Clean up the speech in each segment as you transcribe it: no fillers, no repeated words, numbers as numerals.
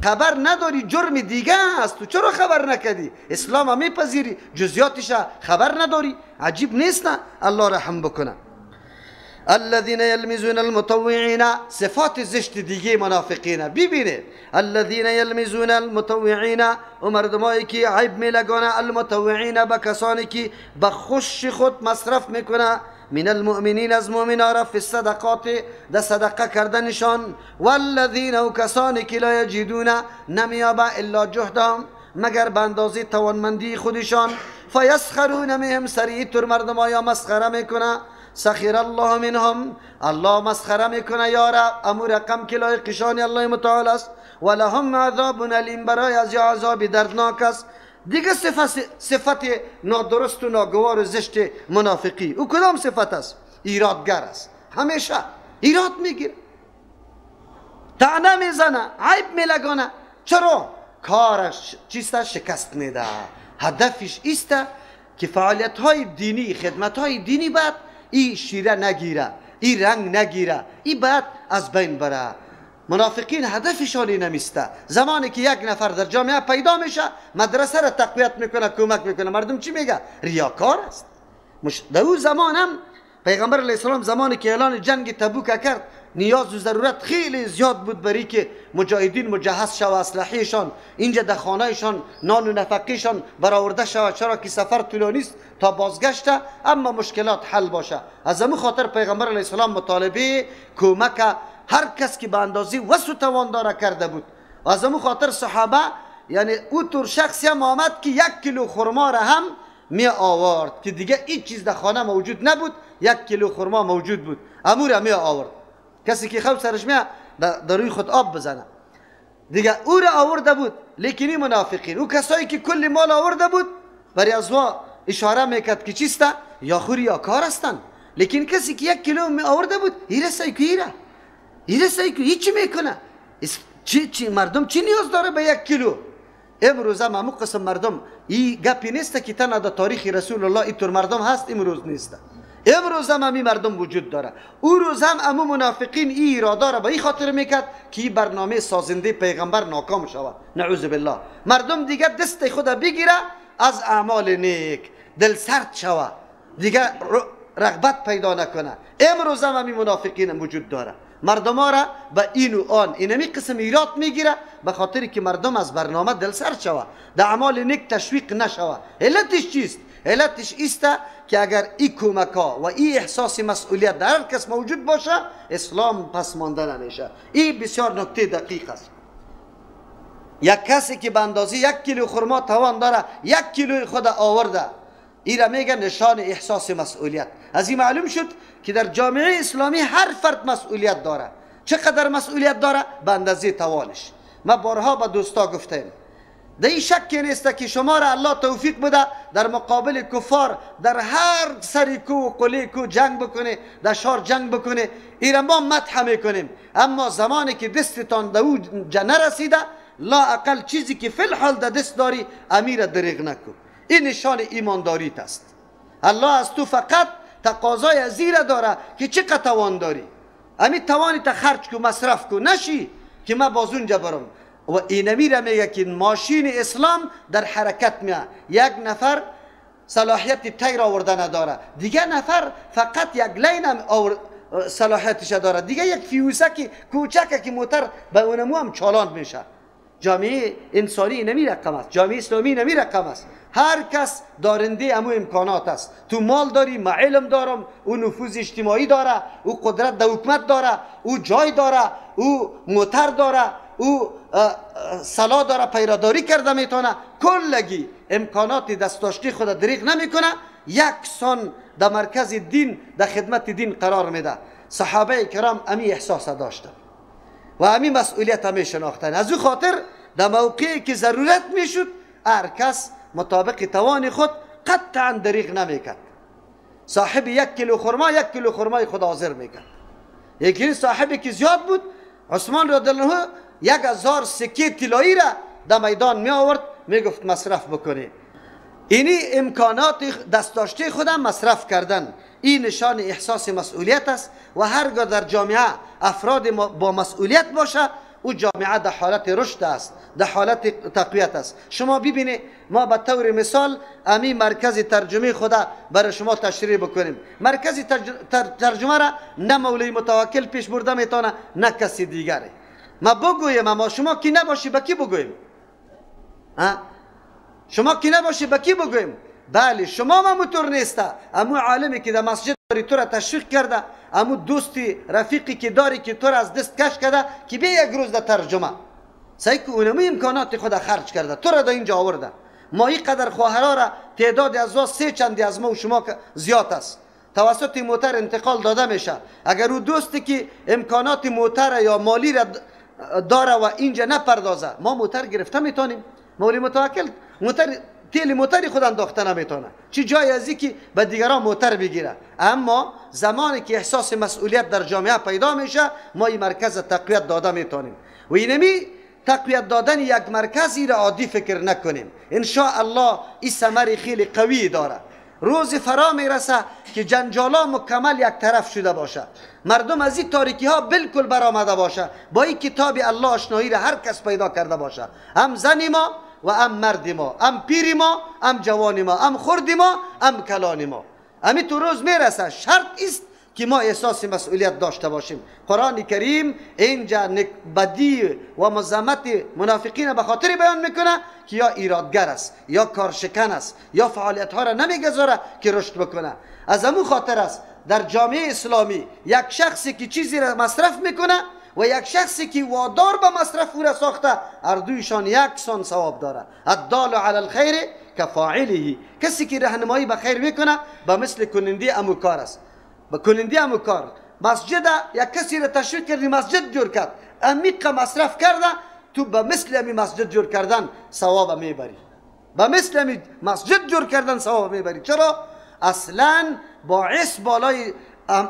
خبر نداری جرم دیگه است، تو چرا خبر نکردی؟ اسلام هم میپذیری، جزئیاتش خبر نداری، عجیب نیست؟ نه، الله رحم بکنه. الذين يلمزون المطوعين، صفات زشت دیگه منافقین ببینید. الذين يلمزون المطوعين، و مردمایی که عیب میلگانه، المطوعین به کسانی که به خوش خود مصرف میکنه، من المؤمنین از مؤمنا را، فی الصدقات در صدقه کردنشان، والذین و کسانی که لا یجدون نمیابه الا جهدهم مگر به اندازه توانمندی خودشان، فیسخرون منهم، سریع تر مردم آیا مسخره میکنه، سخر الله منهم، الله مسخره میکنه یارا، امو رقم که لایقشان الله متعال است، ولهم عذاب الیم، برای از عذاب دردناک است. دیگه صفت نادرست و ناگوار و زشت منافقی او کدام صفت است؟ ایرادگر است، همیشه ایراد میگیره، طعنه میزنه، عیب میلگانه. چرا؟ کارش چیست؟ شکست میده. هدفش ایست که فعالیت های دینی، خدمت های دینی باید ای شیره نگیره، ای رنگ نگیره، ای باید از بین بره. منافقین هدفشان نمیسته. زمانی که یک نفر در جامعه پیدا میشه، مدرسه را تقویت میکنه، کمک میکنه، مردم چی میگه؟ ریاکار است. در او زمان هم پیغمبر علیه السلام زمانی که اعلان جنگ تبوک کرد، نیاز و ضرورت خیلی زیاد بود برای که مجاهدین مجهز شوه، اسلحهشان اینجا در خانهشان، نان و نفقهشان برآورده شوه، چرا که سفر طولانی است تا بازگشته، اما مشکلات حل باشه. از همون خاطر پیغمبر علیه السلام مطالبه کمک هر کس که به اندازه وس و توان داره کرده بود. و از همون خاطر صحابه، یعنی او طور شخصی هم آمد که 1 کیلو خرما را هم می آورد که دیگه هیچ چیز در خانه موجود نبود، 1 کیلو خرما موجود بود، امو را می آورد. کسی که خوب سرش می در روی خود آب بزنه دیگه، او را آورده بود. لیکن این منافقین، او کسایی که کل مال آورده بود، برای از اشاره میکرد که چیسته؟ یا خوری یا کار هستند. لیکن کسی که 1 کیلو می آورده بود، ایره سایکو، ایره ایره سایکو، هیچی میکنه. چی مردم چی نیاز داره به 1 کیلو؟ امروز هم همون قسم مردم، این گپی نیست که تنها در تاریخ رسول الله اینطور مردم هست، امروز نیست. امروز هم همین مردم وجود داره. او روز هم امو منافقین این اراده را به این خاطر میکرد که این برنامه سازنده پیغمبر ناکام شود، نعوذ بالله. مردم دیگه دست خود بگیره از اعمال نیک، دل سرد شود، دیگه رغبت پیدا نکنه. امروز هم همین منافقین وجود داره. مردم ها را به این و آن اینمی قسم ایراد میگیره به خاطر که مردم از برنامه دل سرد شود، در اعمال نیک تشویق نشود. علتش چیست؟ علتش ایست که اگر این کمک ها و این احساس مسئولیت در هر کس موجود باشه، اسلام پس مانده نمیشه. این بسیار نکته دقیق است. یک کسی که به اندازه 1 کیلو خرما توان داره، 1 کیلو خود آورده، این را میگه نشان احساس مسئولیت. از این معلوم شد که در جامعه اسلامی هر فرد مسئولیت داره. چقدر مسئولیت داره؟ به اندازه توانش. ما بارها به دوستا گفتیم، در این شک نیست که شما را الله توفیق بده در مقابل کفار در هر سری کو و قلی کو جنگ بکنه، در شار جنگ بکنه، این را ما مدح میکنیم. اما زمانی که دستتان در او نرسیده، لا اقل چیزی که فی الحال در دست داری امیر دریغ نکن. این نشان ایمانداریت است. الله از تو فقط تقاضای از زیر داره که چقدر توان داری، امی توانی تا خرج کو، مصرف کو، نشی که ما باز اونجا برم. و اینمی را میگه که ماشین اسلام در حرکت میاد. یک نفر صلاحیت تیر آورده نداره، دیگه نفر فقط یک لین هم صلاحیتش داره، دیگه یک فیوسه که کوچکه که موتر به اونمو هم چالان میشه. جامعه انسانی نمی رقم است، جامعه اسلامی نمی رقم است. هر کس دارنده امو امکانات است. تو مال داری، ما علم دارم، او نفوذ اجتماعی داره، او قدرت در حکومت داره، او جای داره، او موتر داره، او سلا داره، پیراداری کرده میتونه. کلگی امکانات دست داشته خود دریغ نمیکنه، یکسان در مرکز دین، در خدمت دین قرار میده. صحابه کرام امی احساس داشتن و امی مسئولیت همی شناختن. از او خاطر در موقعی که ضرورت میشد، هر کس مطابق توان خود قطعا دریغ نمیکرد. صاحب 1 کیلو خرما 1 کیلو خرمای خود حاضر میکرد. یکی صاحبی که زیاد بود، عثمان رضی الله عنه 1000 سکه طلایی را در میدان می آورد، میگفت مصرف بکنی. اینی امکانات دست داشته خودم مصرف کردن، این نشان احساس مسئولیت است. و هرگاه در جامعه افراد با مسئولیت باشه، او جامعه در حالت رشد است، در حالت تقویت است. شما ببینید، ما به طور مثال امی مرکز ترجمه خدا برای شما تشریح بکنیم. مرکز ترجمه را نه مولوی متوکل پیش برده میتونه نه کسی دیگره. ما بگویم، اما شما کی نباشی به کی بگویم؟ شما کی نباشی به کی بگویم؟ بله، شما ما موتور نیسته، امو عالمی که در مسجد داری تو را تشویق کرده، امو دوستی رفیقی که داری که تو را از دست کش کرده که بیا یک روز در ترجمه سعی که اونمی امکانات خود خرج کرده تو را در اینجا آورده. ما این قدر خواهرها را تعداد از وا سه چندی از ما و شما زیاد است، توسط موتر انتقال داده میشه. اگر او دوستی که امکانات موتر یا مالی را داره و اینجا نپردازه، ما موتر گرفته میتونیم. مولوی متوکل موتر تیل موتری خود انداخته نمیتونه، چه جای از که به دیگران موتر بگیره. اما زمانی که احساس مسئولیت در جامعه پیدا میشه، ما این مرکز تقویت داده میتونیم. و اینمی تقویت دادن یک مرکزی را عادی فکر نکنیم. ان شاء الله این ثمر خیلی قوی داره. روز فرا میرسه که جنجالا مکمل یک طرف شده باشه، مردم از این تاریکی ها بالکل برآمده باشه، با این کتاب الله آشنایی را هر کس پیدا کرده باشه، هم زن ما و هم مرد ما، هم پیر ما، هم جوان ما، هم خرد ما، هم کلان ما. امی تو روز میرسه. شرط است که ما احساس مسئولیت داشته باشیم. قرآن کریم اینجا بدی و مذمت منافقین به خاطر بیان میکنه که یا ایرادگر است، یا کارشکن است، یا فعالیت ها را نمیگذاره که رشد بکنه. از امو خاطر است در جامعه اسلامی یک شخصی که چیزی را مصرف میکنه و یک شخصی که وادار به مصرف او را ساخته، هر دویشان یکسان ثواب داره. الدال علی الخیر کفاعله، کسی که راهنمایی به خیر میکنه به مثل کننده امو کار است. به کننده امو کار مسجد یک کسی را تشویق کردی مسجد جور کرد، عمیق مصرف کرده، تو به مثل امی مسجد جور کردن ثواب میبری. به مثل امی مسجد جور کردن ثواب میبری. چرا؟ اصلا باعث بالای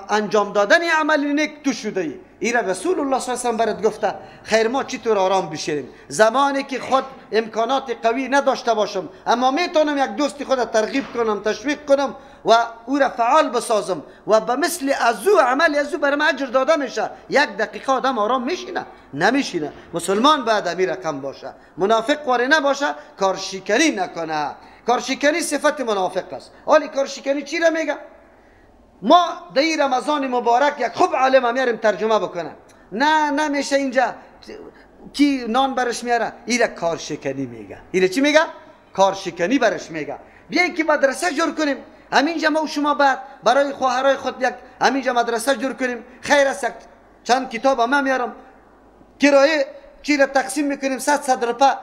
انجام دادن عمل نیک تو شده ای. ایره رسول الله صلی الله علیه و سلم برات گفته خیر ما چطور آرام بشینیم زمانی که خود امکانات قوی نداشته باشم، اما میتونم یک دوستی خود ترغیب کنم، تشویق کنم و او را فعال بسازم و به مثل از او عمل از او برام اجر داده میشه. یک دقیقه آدم آرام میشینه؟ نمیشینه. مسلمان باید امیر رقم باشه، منافق واره نباشه، کارشکنی نکنه. کارشکنی صفت منافق است. حالی کارشکنی چی را میگه؟ ما در رمضان مبارک یک خوب عالم میاریم ترجمه بکنه، نه نمیشه اینجا کی نان برش میاره، ایره کارشکنی میگه. ایره چی میگه؟ کارشکنی برش میگه. بیاین که مدرسه جور کنیم همینجا، ما و شما بعد برای خواهرای خود یک همینجا مدرسه جور کنیم، خیر است یک چند کتاب هم میارم، کرایه چی را تقسیم میکنیم، 100 روپه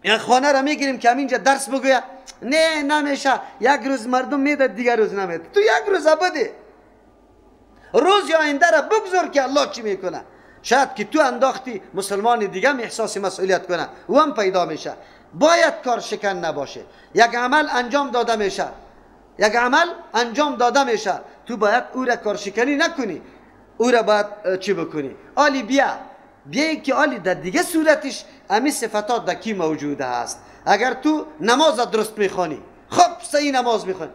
یک خانه را میگیریم که همینجا درس بگویه. نه نمیشه، یک روز مردم میده دیگر روز نمیده. تو یک روز بده، روز یا آینده را بگذار که الله چی میکنه. شاید که تو انداختی مسلمان دیگه هم احساس مسئولیت کنه، او هم پیدا میشه. باید کار شکن نباشه. یک عمل انجام داده میشه، یک عمل انجام داده میشه، تو باید او را کارشکنی نکنی، او را باید چی بکنی؟ آلی بیا که آلی در دیگه صورتش امی صفتات در کی موجوده است. اگر تو نماز درست میخوانی، خب صحیح نماز میخوانی،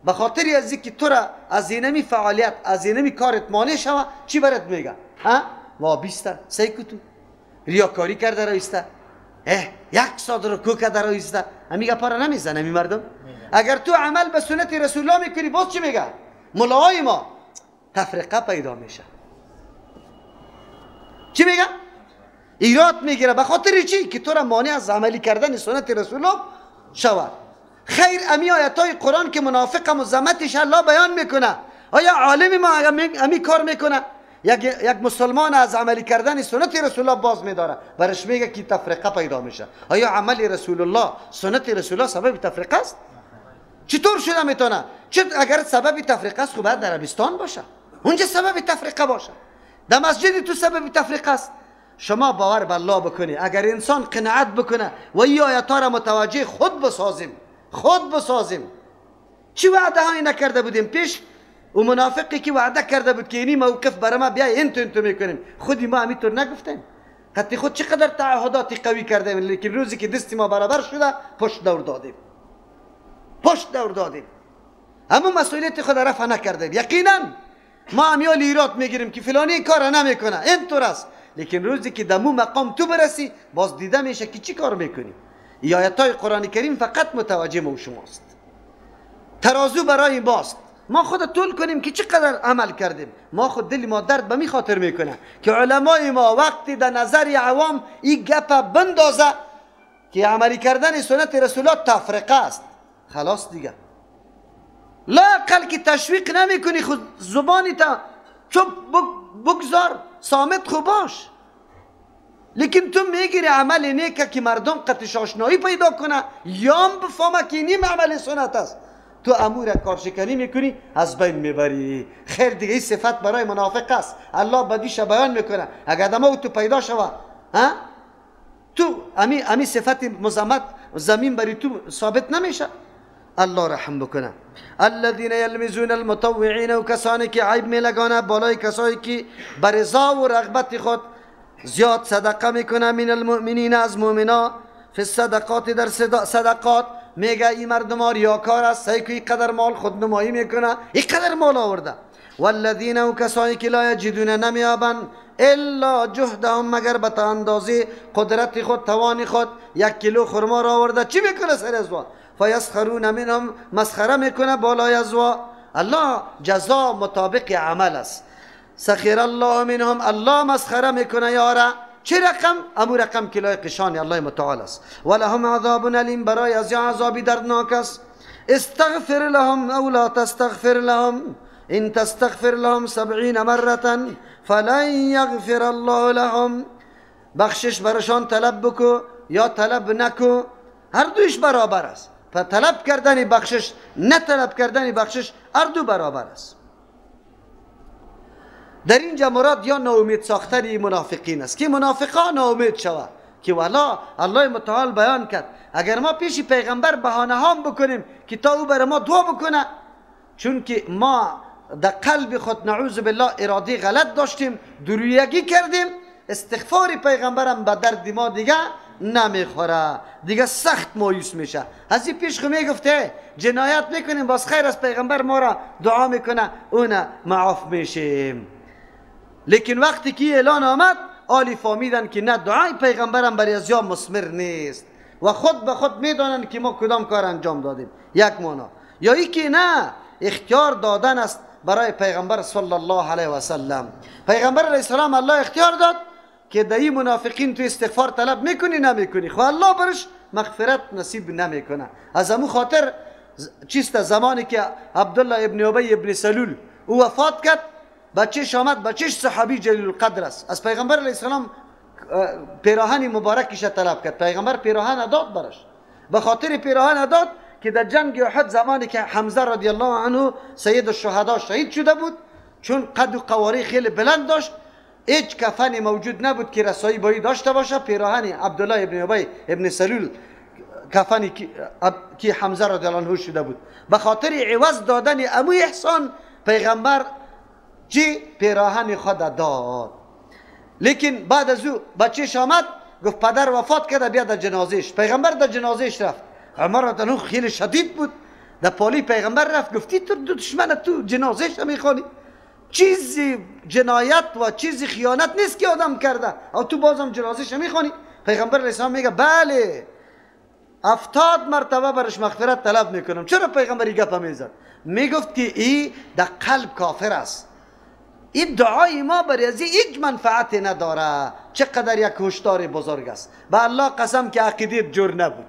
به خاطر از اینکه تو را از اینمی فعالیت از اینمی کارت مانع شوه، چی برات میگه؟ ها وابسته صحیح کو تو ریاکاری کرده رایسته، یک ساعت رکوع کرده رایسته، امی گپا را نمیزنه امی مردم. اگر تو عمل به سنت رسول الله میکنی، باز چی میگه؟ ملاهای ما تفرقه پیدا میشه. چی میگه؟ ایراد میگیره. به خاطر چی؟ که تو را مانع از عملی کردن سنت رسول الله شود. خیر امی آیت های قرآن که منافق مذمتش الله بیان میکنه، آیا عالم ما امی کار میکنه؟ یک مسلمان از عملی کردن سنت رسول الله باز میداره، برش میگه که تفرقه پیدا میشه. آیا عمل رسول الله سنت رسول الله سبب تفرقه است؟ چطور شده میتونه؟ اگر سبب تفرقه است خب باید در عربستان باشه، اونجا سبب تفرقه باشه، در مسجد تو سبب تفرقه است. شما باور به الله بکنی، اگر انسان قناعت بکنه و این آیات را متوجه خود بسازیم، خود بسازیم. چی وعده هایی نکرده بودیم پیش؟ و منافقی که وعده کرده بود که اینی موقف برای ما بیای انتو انتو میکنیم، خودی ما همینطور نگفتیم. خطی خود چقدر تعهدات قوی کردیم، لیکن روزی که دست ما برابر شده پشت دور دادیم، پشت دور دادیم، همون مسئولیت خود رفع نکردیم. یقینا ما امیال ایراد میگیریم که فلانی کار نمیکنه، اینطور است، لیکن روزی که دمو مقام تو برسی باز دیده میشه که چی کار میکنی. ای آیت های قرآن کریم فقط متوجه ما و شماست، ترازو برای ماست. ما خود طول کنیم که چقدر عمل کردیم. ما خود دل ما درد به می خاطر میکنه که علمای ما وقتی در نظر عوام این گپ بندازه که عملی کردن سنت رسول الله تفرقه است، خلاص دیگه. لااقل که تشویق نمیکنی، خود زبانی تا چوب بگذار، صامت خو باش. لیکن تو میگیری عمل نیکه که مردم قطش آشنایی پیدا کنه یام بفهمه که نیم عمل سنت است، تو امور کارشکنی میکنی، از بین میبری. خیر دیگه این صفت برای منافق است. الله بدیش بیان میکنه. اگر دماغ تو پیدا شوه، ها تو امی صفت مزمت زمین بری تو ثابت نمیشه. الله رحم بکنه. الذين يلمزون المطوعين و کسانی که عیب میلگانه بالای کسایی که برضا و رغبت خود زیاد صدقه میکنه، من المؤمنین از مؤمنا، فی الصدقات در صدقات. میگه این مردم ها ریاکار است، سعی که اینقدر مال خودنمایی میکنه، اینقدر مال آورده. والذین و کسایی که لا یجدون نمیابند الا جهدهم مگر به اندازه قدرت خود، توان خود، 1 کیلو خرما را آورده، چی میکنه سر از وا؟ فیسخرون منهم، مسخره میکنه بالای از وا. الله جزا مطابق عمل است. سخر الله منهم، الله مسخره میکنه یاره. چه رقم؟ امو رقم که لایق شان الله متعال است. ولهم عذاب الیم، برای از عذابی دردناک است. استغفر لهم او لا تستغفر لهم ان تستغفر لهم 70 مرة فلن یغفر الله لهم. بخشش برشان طلب بکو یا طلب نکو، هر دویش برابر است. طلب کردن بخشش، نه طلب کردن بخشش، هر دو برابر است. در اینجا مراد یا ناامید ساختن منافقین است که منافقان ناامید شود که والا الله متعال بیان کرد اگر ما پیش پیغمبر بهانه هم بکنیم که تا او بر ما دعا بکنه، چون که ما در قلب خود نعوذ بالله اراده غلط داشتیم، درویگی کردیم، استغفار پیغمبرم به درد ما دیگه نمیخوره، دیگه سخت مایوس میشه. از این پیش خو میگفته جنایت میکنیم باز خیر از پیغمبر ما را دعا میکنه اون معاف میشیم. لیکن وقتی که اعلان آمد آلی فهمیدن که نه، دعای پیغمبرم برای از یا مثمر نیست و خود به خود میدانند که ما کدام کار انجام دادیم. یک معنا یا ای که نه، اختیار دادن است برای پیغمبر صلی الله علیه و سلم. پیغمبر علیه السلام الله اختیار داد که در این منافقین تو استغفار طلب میکنی نمیکنی، خب الله برش مغفرت نصیب نمیکنه. از امو خاطر چیست زمانی که عبدالله ابن ابی ابن سلول او وفات کرد، بچهش آمد، بچهش صحابی جلیل القدر است، از پیغمبر علیه السلام پیراهن مبارکش طلب کرد. پیغمبر پیراهن داد برش، به خاطر پیراهن داد که در جنگ احد زمانی که حمزه رضی الله عنه سید الشهدا شهید شده بود، چون قد و قواره خیلی بلند داشت، هیچ کفن موجود نبود که رسایی بایی داشته باشه. پیراهن عبدالله ابن ابی ابن سلول کفنی که حمزه رضی الله عنه شده بود، به خاطر عوض دادن اموی احسان پیغمبر چی پیراهن خود داد. لیکن بعد از او بچهش آمد گفت پدر وفات کرده، بیا در جنازهش. پیغمبر در جنازهش رفت. عمر رضی الله عنه خیلی شدید بود، در پالی پیغمبر رفت گفتی تو دشمن تو جنازهش میخوانی، چیزی جنایت و چیزی خیانت نیست که آدم کرده، او تو بازم جنازهش میخوانی. پیغمبر علیه السلام میگه بله، 70 مرتبه برش مغفرت طلب میکنم. چرا پیغمبر گپ میزد؟ میگفت که ای در قلب کافر است، این دعای ما برای از هیچ منفعت نداره. چقدر یک هشدار بزرگ است. به الله قسم که عقیده جور نبود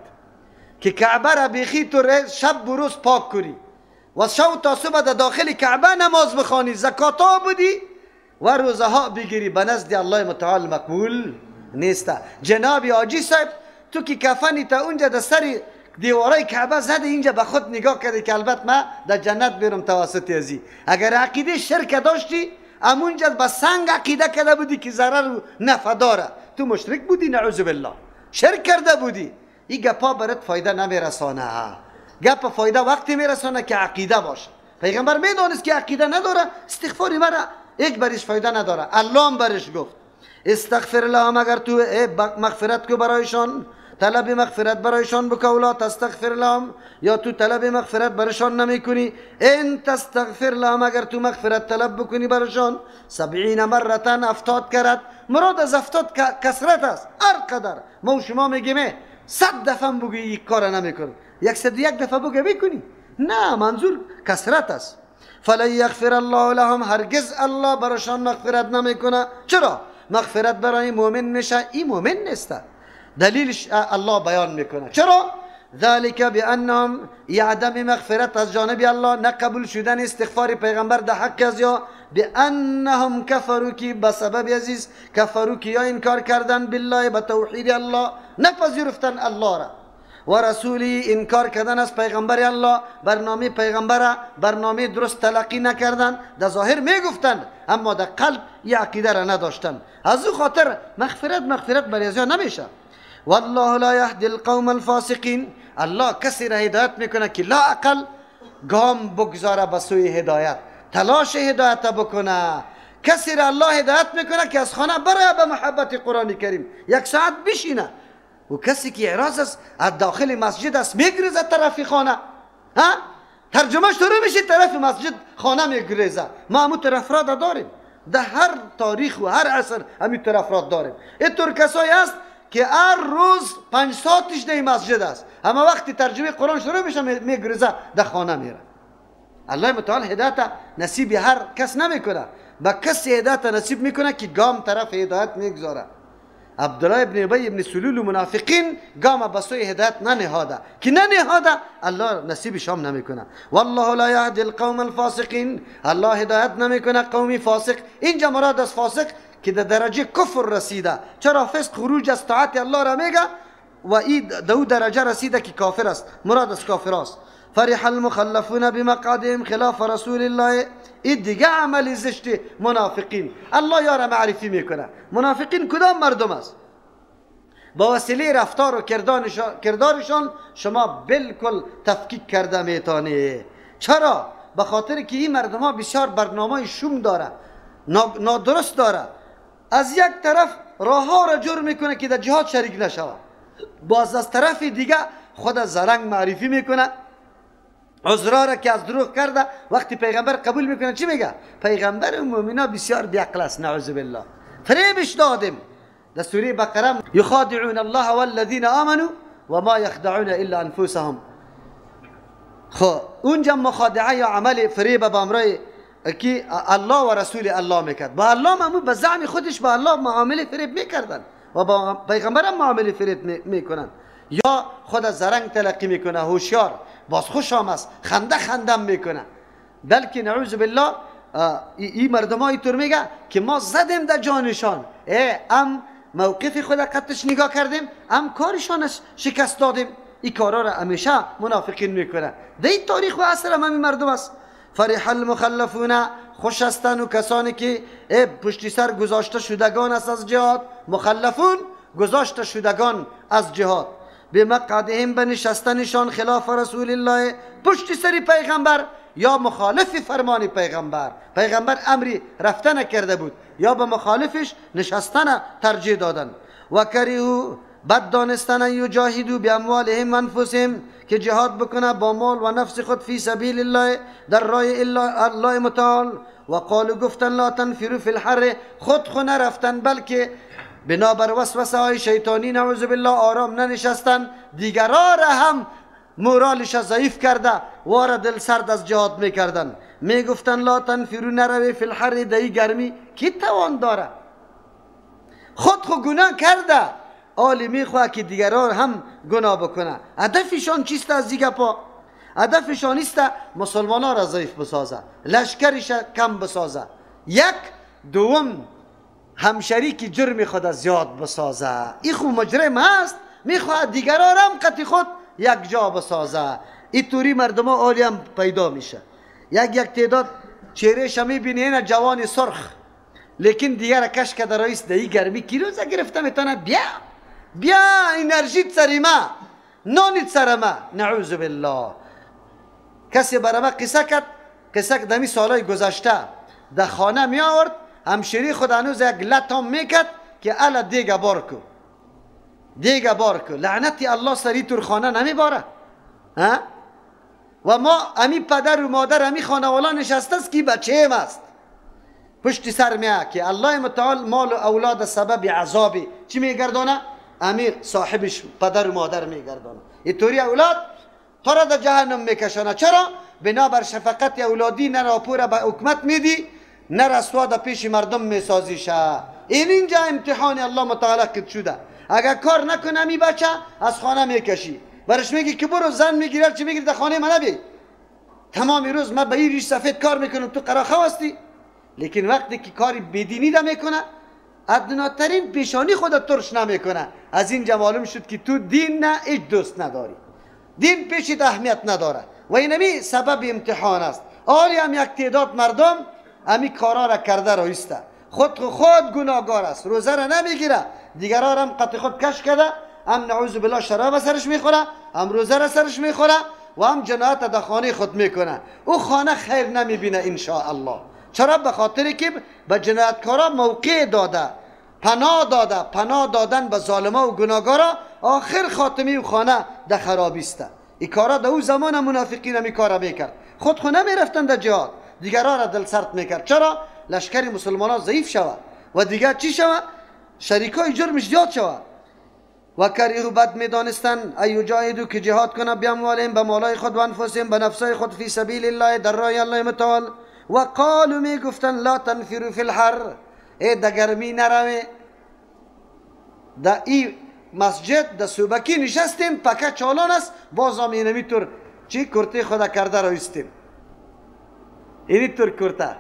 که کعبه را بیخی تو شب و روز پاک کنی و شب تا صبح در داخل کعبه نماز بخوانی، زکات ها بدی و روزه ها بگیری، به نزد الله متعال مقبول نیست. جناب حاجی صاحب تو که کفنی تا اونجا در سر دیوارای کعبه زده، اینجا به خود نگاه کردی که البته من در جنت برم توسط ازی. اگر عقیده شرک داشتی امونجا به سنگ عقیده کرده بودی که ضرر و نفع داره، تو مشرک بودی نعوذ بالله، شرک کرده بودی. این گپا برات فایده نمیرسانه. گپ فایده وقتی میرسانه که عقیده باشه. پیغمبر میدونست که عقیده نداره، استغفار مرا یک برش فایده نداره. الله هم برش گفت استغفر لهم، اگر تو مغفرت کو برایشان، طلب مغفرت برایشان بکن، ولا تستغفر لهم، یا تو طلب مغفرت برایشان نمیکنی. ان تستغفر لهم، اگر تو مغفرت طلب بکنی برایشان 70 مرة، 70 کرد. مراد از 70 کثرت است، هر قدر ما و شما میگیم 100 دفعه بگی یک کار نمیکنم، 101 دفعه بگی میکنی، نه، منظور کثرت است. فلن یغفر الله لهم، هرگز الله برایشان مغفرت نمیکنه. چرا؟ مغفرت برای مؤمن میشه، این مؤمن نیست. دلیلش الله بیان میکنه چرا؟ ذلك بانهم، عدم مغفرت از جانب الله، نه قبول شدن استغفار پیغمبر در حق از یا بانهم کفروا، کی بسبب عزیز کفروا، کی یا انکار کردن بالله، به توحید الله، نپذیرفتن الله را و رسولی، انکار کردن از پیغمبر الله، برنامه پیغمبر برنامه درست تلقی نکردن، در ظاهر میگفتن اما در قلب یه عقیده را نداشتن. از او خاطر مغفرت برای ازیا نمیشه. والله لا یهدی القوم الفاسقین، الله کسی را هدایت میکنه که لا اقل گام بگذاره به سوی هدایت، تلاش هدایت بکنه. کسی را الله هدایت میکنه که از خانه برای به محبت قرآن کریم یک ساعت بشینه، و کسی که اعراض است از داخل مسجد است میگریزه طرف خانه، ها ترجمه شروع میشه طرف مسجد خانه میگریزه. ما همون طرف افراد داریم در هر تاریخ و هر عصر، همین طرف افراد داریم. اینطور کسایی است که هر روز 5 ساعتش در مسجد است، اما وقتی ترجمه قرآن شروع میشه میگریزه در خانه میره. الله متعال هدایت نصیب هر کس نمیکنه، با کسی هدایت نصیب میکنه که گام طرف هدایت میگذاره. عبدالله ابن ابی ابن سلول و منافقین گام به سوی هدایت ننهاده، که ننهاده الله نصیبش هم نمیکنه. والله لا یهدی القوم الفاسقین، الله هدایت نمیکنه قومی فاسق. اینجا مراد از فاسق که در درجه کفر رسیده. چرا؟ فسق خروج از طاعت الله را میگه و این دو درجه رسیده که کافر است، مراد از کافر است. فرح المخلفون بمقعدهم خلاف رسول الله، این دیگه عمل زشت منافقین. الله یاره معرفی میکنه منافقین کدام مردم است. با وسیله رفتار و کردارشان شما بالکل تفکیک کرده میتونی. چرا؟ به خاطر که این مردم ها بسیار برنامه شوم داره، نادرست داره. از یک طرف راه ها را جور میکنه که در جهاد شریک نشود، باز از طرف دیگه خود زرنگ معرفی میکنه، عذرا را که از دروغ کرده وقتی پیغمبر قبول میکنه چی میگه؟ پیغمبر مؤمنا بسیار بیعقل است، نعوذ بالله، فریبش دادیم. در سوره بقره یخادعون الله والذین آمنوا و ما یخدعون الا انفسهم. خب اونجا مخادعه یا عمل فریب به امرای که الله و رسول الله میکرد، با الله معمول به زعم خودش با الله معامله فریب میکردن و با پیغمبر هم معامله فریب میکنن. یا خود زرنگ تلقی میکنه، هوشیار، باز خوش هم است، خنده خندم میکنه. بلکه نعوذ بالله این مردم ها اینطور میگه که ما زدیم در جانشان، ام موقف خود قطش نگاه کردیم، ام کارشان شکست دادیم. این کارا را همیشه منافقین میکنه. در این تاریخ و عصر هم همین مردم است. فرح المخلفون، خوش هستند و کسانی که پشتی سر گذاشته شدگان است از جهاد، مخلفون گذاشته شدگان از جهاد، به مقعدهم، به نشستنشان خلاف رسول الله، پشت سر پیغمبر یا مخالف فرمان پیغمبر. پیغمبر امری رفتن کرده بود یا به مخالفش نشستن ترجیح دادن. و کرهو، بد دانستن، یجاهدو باموالهم و انفسهم، که جهاد بکنه با مال و نفس خود، فی سبیل الله، در راه الله متعال. و قالو، گفتن، لا تنفروا فی الحر، خود خو نرفتن بلکه بنابر وسوسه های شیطانی نعوذ بالله آرام ننشستن، دیگرا را هم مورالش ضعیف کرده وارا دل سرد از جهاد میکردن. میگفتن لا تنفروا، نروی، فی الحر، دهی گرمی کی توان داره، خود خو گناه کرده، آلی میخواه که دیگران هم گناه بکنه. هدفشان چیست از دیگه پا؟ هدفشان است مسلمان ها را ضعیف بسازه، لشکرش کم بسازه، یک. دوم همشریک جرم خود زیاد بسازه. این خو مجرم هست، میخواد دیگران هم قطع خود یک جا بسازه. این توری مردم ها آلی هم پیدا میشه. یک تعداد چهرهش میبینی اینا جوان سرخ، لیکن دیگر کش که در رئیس دهی گرمی کی روزه گرفته میتونه بیا بیا انرژی سریمه نانی سرمه، نعوذ بالله. کسی برای ما قصه کرد، قصه که دمی سالهای گذشته در خانه می آورد، همشیری خود هنوز یک لطم میکرد که الا دیگه بار کو. دیگه بار که لعنتی الله سری تور خانه نمیباره. ها؟ و ما امی پدر و مادر امی خانوالا نشسته است که بچه است پشت سر میه که الله متعال مال و اولاد سبب عذابی چی میگردانه؟ امیر صاحبش پدر و مادر میگردانه. اینطوری اولاد تو را در جهنم میکشانه. چرا؟ بنابر شفقت اولادی نه راپور به حکومت میدی نه رسوا در پیش مردم میسازیشه. این اینجا امتحان الله متعال قد شده. اگر کار نکنه می بچه از خانه میکشی، برش میگی که برو زن میگیری چی میگیری در خانه من نبی، تمام روز من به این ریش سفید کار میکنم تو قراخه هستی. لیکن وقتی که کاری بدینی ده میکنه ادناترین پیشانی خود ترش نمیکنه. از اینجا معلوم شد که تو دین نه هیچ دوست نداری، دین پیشت اهمیت نداره و اینمی سبب امتحان است. آری هم یک تعداد مردم امی کارا را کرده رایسته، خود خود گناهگار است، روزه را نمیگیره، دیگران هم قطع خود کش کرده، هم نعوذ بالله شراب سرش میخوره، هم روزه را سرش میخوره و هم جنایت در خانه خود میکنه. او خانه خیر نمیبینه ان شاء الله. چرا؟ به خاطر که به جنایتکارا موقع داده، پناه داده. پناه دادن به ظالما و گناهگارا آخر خاتمه او خانه در خرابی است. این کارا در او زمان منافقین هم این کارا میکرد، خود خونه میرفتن در جهاد، دیگران را دل سرد میکرد. چرا؟ لشکر مسلمان ها ضعیف شود و دیگر چی شود؟ شریکای جرمش زیاد شود. و کریهو بد میدانستن ای یجاهدو که جهاد کنه بیاموالهم به مالای خود و انفسهم به نفسای خود فی سبیل الله در راه الله متعال. و قالو میگفتن لا تنفروا فی الحر، ای در گرمی نروی. در ای مسجد در صوبکی نشستیم پکه چالان است، باز هم اینمی طور چی کرته خدا کرده رویستیم، اینی طور کرته.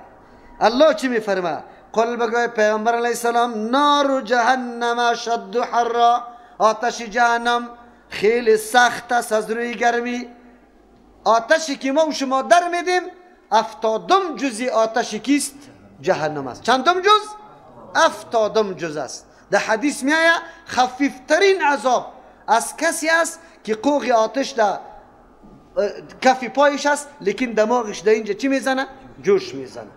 الله چی میفرمه؟ قل بگوی پیامبر علیه السلام نار جهنم اشد حرا، آتش جهنم خیلی سخت است از روی گرمی. آتشی که ما و شما در میدیم 70 جزی آتش کیست؟ جهنم است. چندم جز؟ 70 جز است. در حدیث میآید خفیفترین عذاب از کسی است که قوغ آتش در کف پایش است، لیکن دماغش در اینجا چی میزنه؟ جوش میزنه.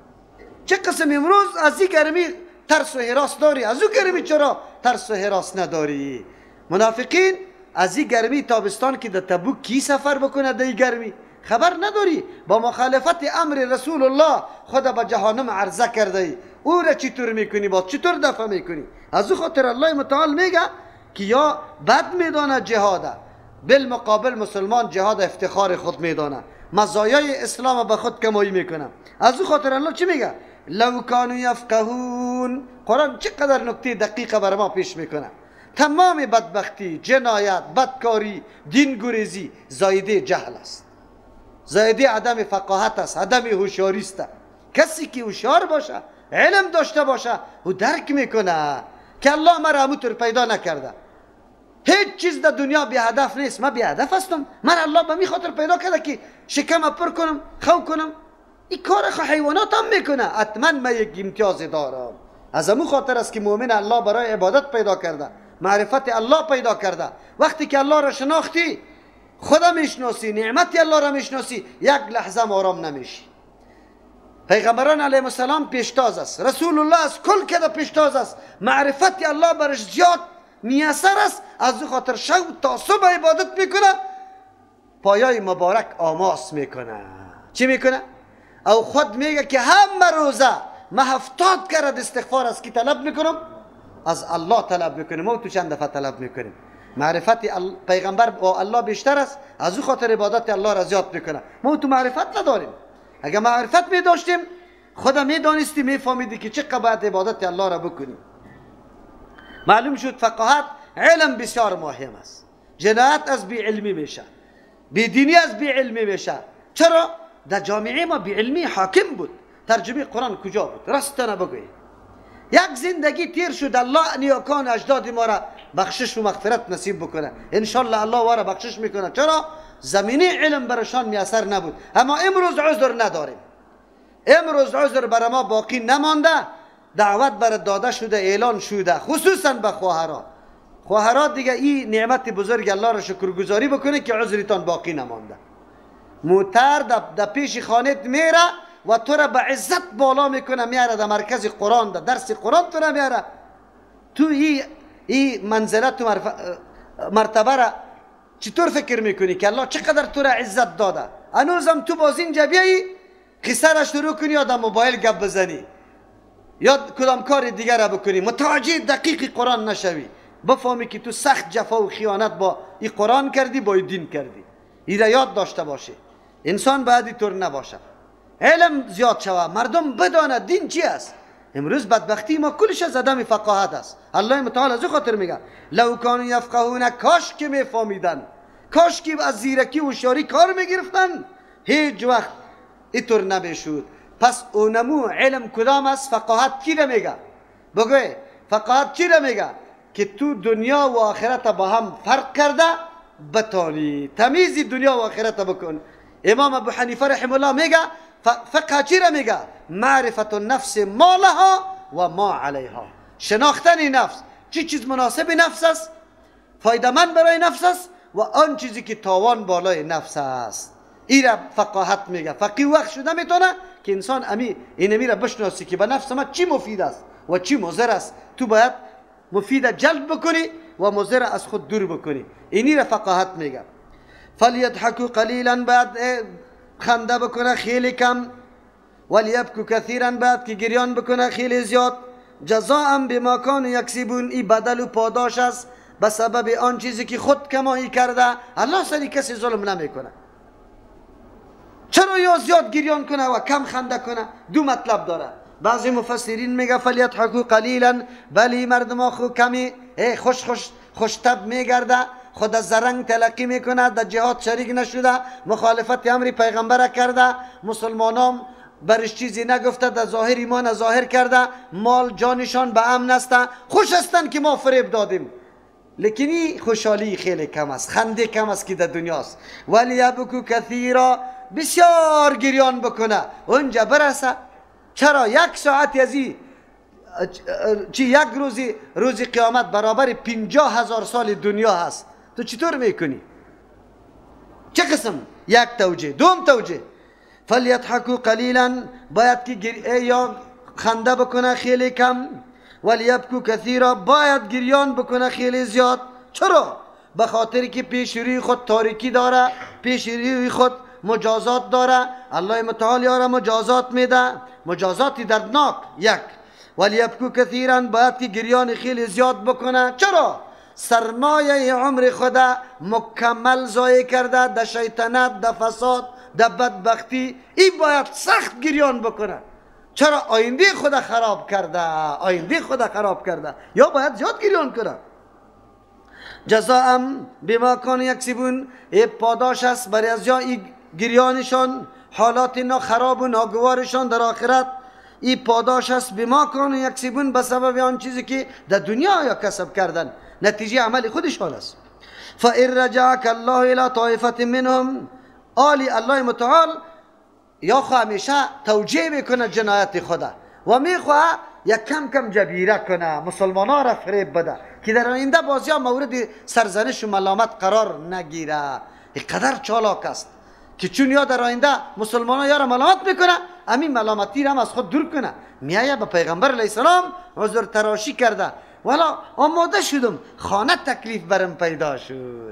چه قسم امروز از این گرمی ترس و هراس داری، از او گرمی چرا ترس و هراس نداری؟ منافقین از این گرمی تابستان که در تبوک کی سفر بکنه در این گرمی خبر نداری، با مخالفت امر رسول الله خدا به جهنم عرضه کرده ای، او را چطور میکنی؟ با چطور دفع میکنی؟ از او خاطر الله متعال میگه که یا بد میدانه جهاده، بالمقابل مسلمان جهاد افتخار خود میدانه، مزایای اسلام به خود کمایی میکنه. از او خاطر الله چی میگه؟ لو کانوا یفقهون. قرآن چقدر نکته دقیقه بر ما پیش میکنه. تمام بدبختی، جنایت، بدکاری، دین گریزی زایده جهل است، زایده عدم فقاهت است، عدم هوشیاری است. کسی که هوشیار باشه، علم داشته باشه، او درک میکنه که الله مرا همونطور پیدا نکرده. هیچ چیز در دنیا بی هدف نیست. من بی هدف هستم، من الله به می خاطر پیدا کرده که شکم پر کنم، خو کنم. این کار خو حیوانات هم میکنه، حتما من یک امتیاز دارم. از امو خاطر است که مؤمن الله برای عبادت پیدا کرده، معرفت الله پیدا کرده. وقتی که الله را شناختی، خدا میشناسی، نعمت الله را میشناسی، یک لحظه آرام نمیشی. پیغمبران علیهم السلام پیشتاز است، رسول الله از کل کده پیشتاز است، معرفت الله برش زیاد میسر است. از او خاطر شب تا صبح عبادت میکنه، پایای مبارک آماس میکنه. چی میکنه؟ او خود میگه که همه روزه ما 70 کرد استغفار از کی طلب میکنم؟ از الله طلب میکنیم. ما تو چند دفعه طلب میکنیم؟ معرفت پیغمبر با الله بیشتر است، از او خاطر عبادت الله را زیاد میکنه. ما تو معرفت نداریم. اگر معرفت میداشتیم، خدا میدانستی، میفهمیدی که چقدر باید عبادت الله را بکنیم. معلوم شد فقاهت علم بسیار مهم است. جنایت از بی علمی میشه، بی دینی از بی علمی میشه. چرا؟ در جامعه ما بی علمی حاکم بود. ترجمه قرآن کجا بود؟ راستانه بگویید. یک زندگی تیر شد، الله نیاکان اجداد ما را بخشش و مغفرت نصیب بکنه انشالله. الله وارا بخشش میکنه. چرا؟ زمینه علم برشان میسر نبود. اما امروز عذر نداریم، امروز عذر بر ما باقی نمانده. دعوت بر داده شده، اعلان شده، خصوصا به خواهرها. خواهرها دیگه این نعمت بزرگ الله را شکرگزاری بکنه که عذرتان باقی نمانده. موتر در پیش خانه میره و تو را به عزت بالا میکنه، میاره در مرکز قرآن، در درس قرآن تو را میاره. تو ای منزلت و مرتبه را چطور فکر میکنی که الله چقدر تو را عزت داده؟ هنوزم تو باز اینجا بیایی قصه را شروع کنی یا در موبایل گپ بزنی یا کدام کار دیگر را بکنی، متوجه دقیق قرآن نشوی، بفهمی که تو سخت جفا و خیانت با این قرآن کردی، با این دین کردی. این را یاد داشته باشه. انسان باید اینطور نباشه. علم زیاد شوه، مردم بداند دین چی است. امروز بدبختی ما کلش از عدم فقاهت است. الله متعال از خاطر میگه لو کانوا یفقهون، کاش که میفهمیدن، کاش که از زیرکی و هوشیاری کار میگرفتن، هیچ وقت اینطور نمیشد. پس اونمو علم کدام است؟ فقاهت کی را میگه؟ بگو فقاهت کی را میگه؟ که تو دنیا و آخرت با هم فرق کرده بتانی، تمیز دنیا و آخرت بکن. امام ابو حنیفه رحمه الله میگه فقه چی را میگه؟ معرفت النفس ما لها و ما علیها، شناختن نفس، چی چیز مناسب نفس است، فایده من برای نفس است و آن چیزی که تاوان بالای نفس است. این را فقاهت میگه. فقیه وقت شده میتونه که انسان اینمی را بشناسی که به نفس ما چی مفید است و چی مضر است. تو باید مفید جلب بکنی و مضر از خود دور بکنی. اینی را فقاهت میگه. فلیضحکوا قلیلا، باید خنده بکنه خیلی کم، ولیبکوا کثیرا، باید که گریان بکنه خیلی زیاد. جزاء بما کانوا یکسبون، این بدل و پاداش است به سبب آن چیزی که خود کمایی کرده. الله سری کسی ظلم نمیکنه. چرا یا زیاد گریان کنه و کم خنده کنه؟ دو مطلب داره. بعضی مفسرین میگه فلیضحکوا قلیلا، بلی مردم خو کمی خوش خوش خوشتب میگرده، خود از زرنگ تلقی میکنه، در جهاد شریک نشده، مخالفت امر پیغمبر کرده، مسلمانان برش چیزی نگفته، در ظاهر ایمان ظاهر کرده، مال جانشان به امن است، خوش هستند که ما فریب دادیم. لیکن این خوشحالی خیلی کم است، خنده کم است که در دنیاست. ولی یبکو کثیرا، بسیار گریان بکنه اونجا برسه. چرا یک ساعت از این چی یک روزی قیامت برابر 50,000 سال دنیا هست. تو چطور میکنی؟ چه قسم؟ یک توجیه. دوم توجیه فلیضحکوا قلیلا، باید که یا خنده بکنه خیلی کم، ولیبکوا کثیرا، باید گریان بکنه خیلی زیاد. چرا؟ به خاطر که پیش روی خود تاریکی داره، پیش روی خود مجازات داره. الله متعال یاره مجازات میده، مجازاتی دردناک. یک ولیبکوا کثیرا، باید که گریان خیلی زیاد بکنه. چرا؟ سرمایه عمر خدا مکمل ضایع کرده در شیطنت، در فساد، در بدبختی. این باید سخت گریان بکنه. چرا؟ آینده خدا خراب کرده، آینده خدا خراب کرده، یا باید زیاد گریان کنه. جزاء بما کانوا یکسبون، ای پاداش است برای از یا گریانشان، حالات ناخراب و ناگوارشان در آخرت. ای پاداش است بما کانوا یکسبون، به سبب آن چیزی که در دنیا یا کسب کردن، نتیجه عمل خودشان است. فإن رجعك الله إلى طائفة منهم، آلی الله متعال یا خو همیشه توجیه میکنه جنایت خدا و میخواه یک کم کم جبیره کنه، مسلمان ها را فریب بده که در آینده بازی ها مورد سرزنش و ملامت قرار نگیره. اینقدر چالاک است که چون یا در آینده مسلمان ها یا را ملامت میکنه، همین ملامتی را هم از خود دور کنه. میایه به پیغمبر علیه السلام عذر تراشی کرده، والا آماده شدم، خانه تکلیف برم پیدا شد.